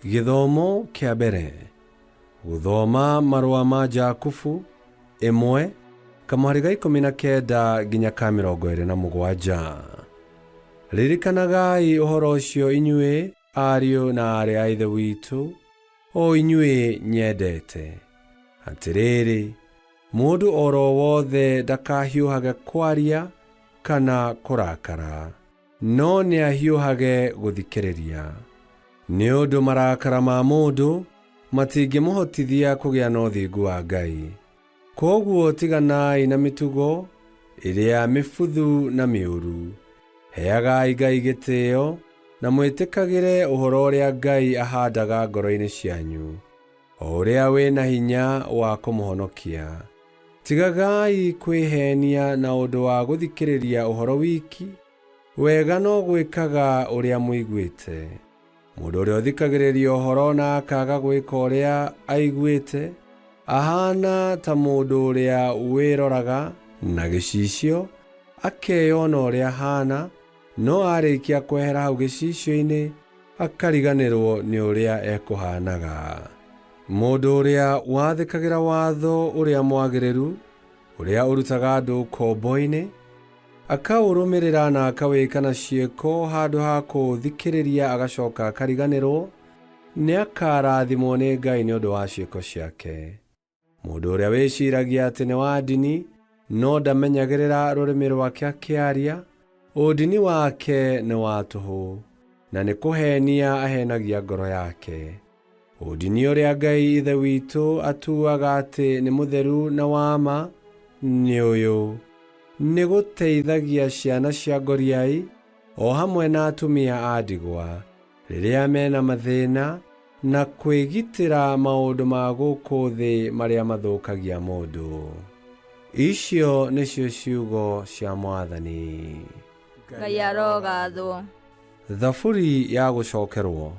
Gĩthomo kĩa mbere. Gũthoma marũa ma Jakubu 1 kamũhari ga 19 nginya ka 27. Ririkanagai ũhoro ũcio inyuĩ ariũ na aarĩ a Ithe witũ, o inyuĩ nyendete. Atĩrĩrĩ, mũndũ oro wothe ndakahiũhage kwaria kana kũrakara, no nĩahiũhage gũthikĩrĩria. Nĩ ũndũ marakara ma mũndũ matingĩmũhotithia kũgĩa na ũthingu wa Ngai. Kwoguo tiganai na mĩtugo ĩrĩa mĩbuthu na mĩũru. Heagai Ngai gĩtĩo na mwĩtĩkagĩre ũhoro ũrĩa Ngai ahandaga ngoro-inĩ cianyu, o ũrĩa wĩna hinya wa kũmũhonokia. Tigagai kwĩhenia na ũndũ wa gũthikĩrĩria ũhoro wiki, wega no gwĩkaga ũrĩa mũiguĩte. Mũndũ ũrĩa ũthikagĩrĩria ũhoro na akaga gwĩka ũrĩa aiguĩte, ahana ta mũndũ ũrĩa wĩroraga na gĩcicio, akeyona ũrĩa ahana, no arĩkia kwehera hau gĩcicio-inĩ, akariganĩrwo nĩ ũrĩa ekũhanaga. Mũndũ ũrĩa wathĩkagĩra watho ũrĩa mwagĩrĩru, ũrĩa ũrutaga andũ ũkombo-inĩ, akaũrũmĩrĩra na akawĩka na ciĩko handũ ha kũũthikĩrĩria agacoka akariganĩrwo, nĩakarathimwo nĩ Ngai nĩ ũndũ wa ciĩko ciake. Mũndũ ũrĩa wĩciragia atĩ nĩ wa ndini, no ndamenyagĩrĩra rũrĩmĩ rwake akĩaria, ũndini wake nĩ wa tũhũ, na nĩ kũhenia ahenagia ngoro yake. Ũndini ũrĩa Ngai Ithe witũ atuaga atĩ nĩ mũtheru na wa ma nĩ ũyũ: nĩ gũteithagia ciana cia ngoriai o hamwe na atumia a ndigwa rĩrĩa mena mathĩna, na kwĩgitĩra maũndũ ma gũkũ thĩ marĩa mathũkagia mũndũ. Icio nĩcio ciugo cia Mwathani. Ngai arogathwo. Thaburi ya gũcokerwo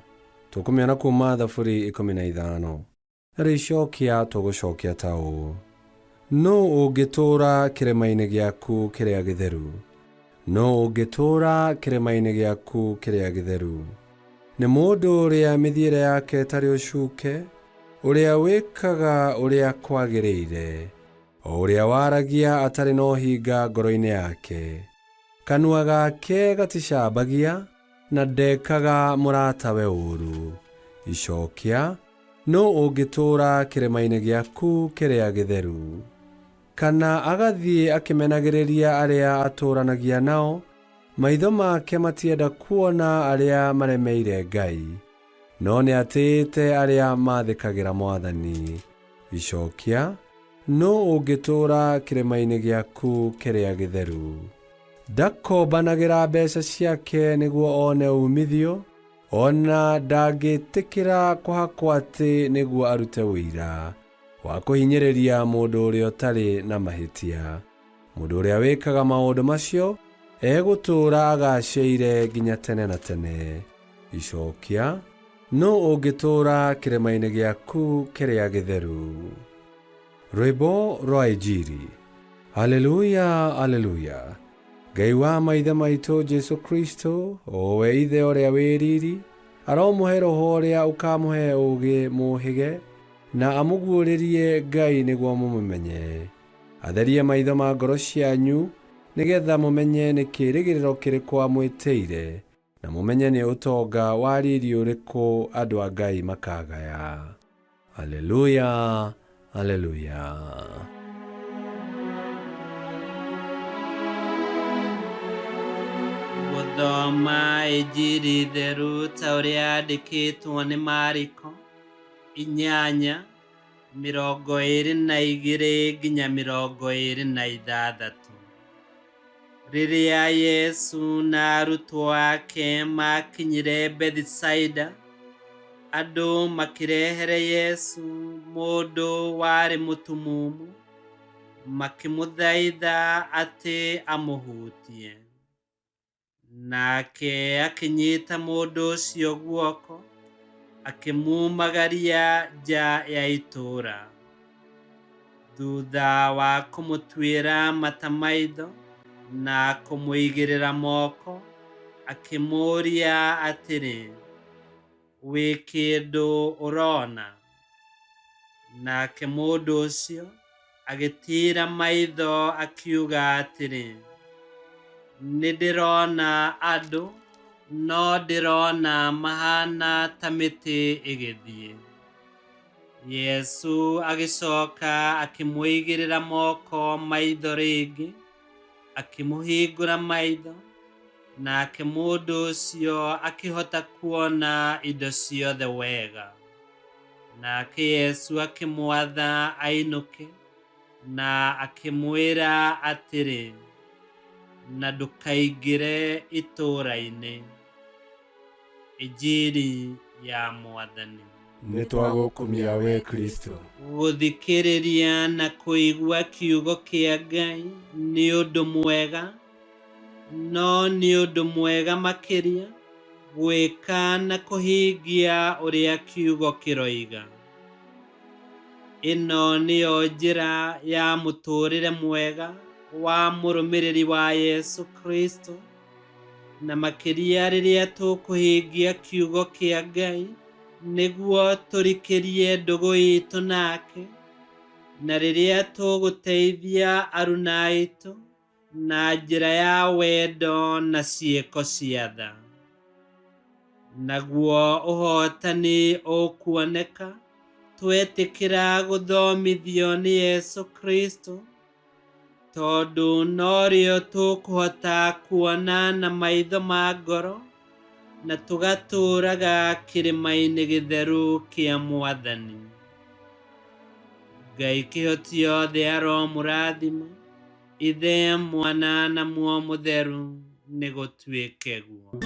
tũkũmĩona kuma Thaburi 15. Rĩcokia tũgũcokia ta ũũ: Nũ ũngĩtũũra kĩrĩma-inĩ gĩaku kĩrĩa gĩtheru? Nũ ũngĩtũũra kĩrĩma-inĩ gĩaku kĩrĩa gĩtheru? Nĩ mũndũ ũrĩa mĩthiĩre yake ĩtarĩ ũcuke, ũrĩa wĩkaga ũrĩa kwagĩrĩire, o ũrĩa waragia atarĩ na ũhinga ngoro-inĩ yake. Kanua gake gaticambagia, na ndekaga mũratawe ũũru. Icokia, nũ ũngĩtũũra kĩrĩma-inĩ gĩaku kĩrĩa gĩtheru? Kana agathiĩ akĩmenagĩrĩria arĩa atũũranagia nao, maitho make matienda kuona arĩa maremeire Ngai, no nĩatĩĩte arĩa mathĩkagĩra Mwathani. Icokia, nũ ũngĩtũũra kĩrĩma-inĩ gĩaku kĩrĩa gĩtheru? Ndakombanagĩra mbeca ciake nĩguo one uumithio, ona ndangĩtĩkĩra kũhakwo atĩ nĩguo arute ũira wa kũhinyĩrĩria mũndũ ũrĩa ũtarĩ na mahĩtia. Mũndũ ũrĩa wĩkaga maũndũ macio egũtũũra agacĩire nginya tene na tene. Icokia, nũ ũngĩtũũra kĩrĩma-inĩ gĩaku kĩrĩa gĩtheru? Rwĩmbo rwa Injiri. Haleluya, haleluya. Ngai wa maithe maitũ Jesu Kristo, o we Ithe ũrĩa wĩ riri, aromũhe roho ũrĩa ũkamũhe ũũgĩ mũhĩge, na amũguũrĩrie Ngai nĩguo mũmũmenye. Atherie maitho ma ngoro cianyu, nĩgetha mũmenye nĩ kĩĩrĩgĩrĩro kĩrĩkũ amwĩtĩire, na mũmenye nĩ ũtonga wa riri ũrĩkũ andũ a Ngai makagaya. Haleluya, haleluya. Gũthoma Injiri theru ta ũrĩa yandĩkĩtwo nĩ Mariko 8:22 nginya 26. Rĩrĩa Yesu na arutwo ake maakinyire Bethisaida, andũ makĩrehere Yesu mũndũ warĩ mũtumumu, makĩmũthaitha atĩ amũhutie. Nake akĩnyita mũndũ ũcio guoko, akĩmumagaria nja ya itũũra. Thutha wa kũmũtuĩra mata maitho na kũmũigĩrĩra moko, akĩmũũria atĩrĩ, Wĩ kĩndũ ũrona? Nake mũndũ ũcio agĩtiira maitho akiuga atĩrĩ, Nĩ ndĩrona andũ, no ndĩrona mahana ta mĩtĩ ĩgĩthiĩ. Yesu agĩcoka akĩmũigĩrĩra moko maitho rĩngĩ, akĩmũhingũra maitho, nake mũndũ ũcio akĩhota kuona indo ciothe wega. Nake Yesu akĩmwatha ainũke, na akĩmwĩra atĩrĩ, na ndũkaingĩre itũũra-inĩ. Injiri ya Mwathani. Nĩ twagũkumia we Kristo. Gũthikĩrĩria na kũigua kiugo kĩa Ngai nĩ ũndũ mwega, no nĩ ũndũ mwega makĩria gwĩka na kũhingia ũrĩa kiugo kĩroiga. Ĩno nĩyo njĩra ya mũtũũrĩre mwega wa mũrũmĩrĩri wa Yesu Kristo, na makĩria rĩrĩa tũkũhingia kiugo kĩa Ngai nĩguo tũrikĩrie ndũgũ itũ nake, na rĩrĩa tũgũteithia aruna aitũ na njĩra ya wendo na ciĩko cia tha. Naguo ũhotani ũkuoneka twetĩkĩra gũthomithio nĩ Yesu Kristo, tondũ norĩo tũkũhota kuona na maitho ma ngoro na tũgatũũraga kĩrĩma-inĩ gĩtheru kĩa Mwathani. Ngai kĩhoti yothe aromũrathima, Ithe, Mwana na Muoyo Mũtheru, nĩ gũtuĩke guo.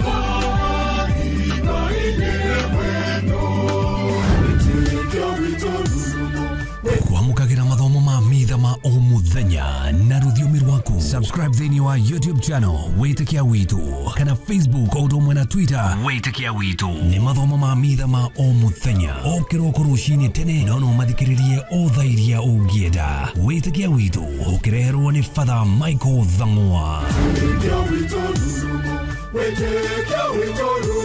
Kwamũkagĩra mathomo ma mitha ma o mũthenya na rũthiomi rwaku. Subscribe thĩinĩ wa YouTube channel Wĩtĩkia Witũ kana Facebook o ũndũ ũmwe na Twitter Wĩtĩkia Witũ. Nĩ mathomo ma mitha ma o mũthenya o kĩroko rũcinĩ tene, no no mathikĩrĩrie o thaa iria ũngĩenda. Wĩtĩkia Witũ ũkĩreherwo nĩ Father Michael Thang'wa. Wĩtĩkia witũ rurumo, wĩtĩkia witũ.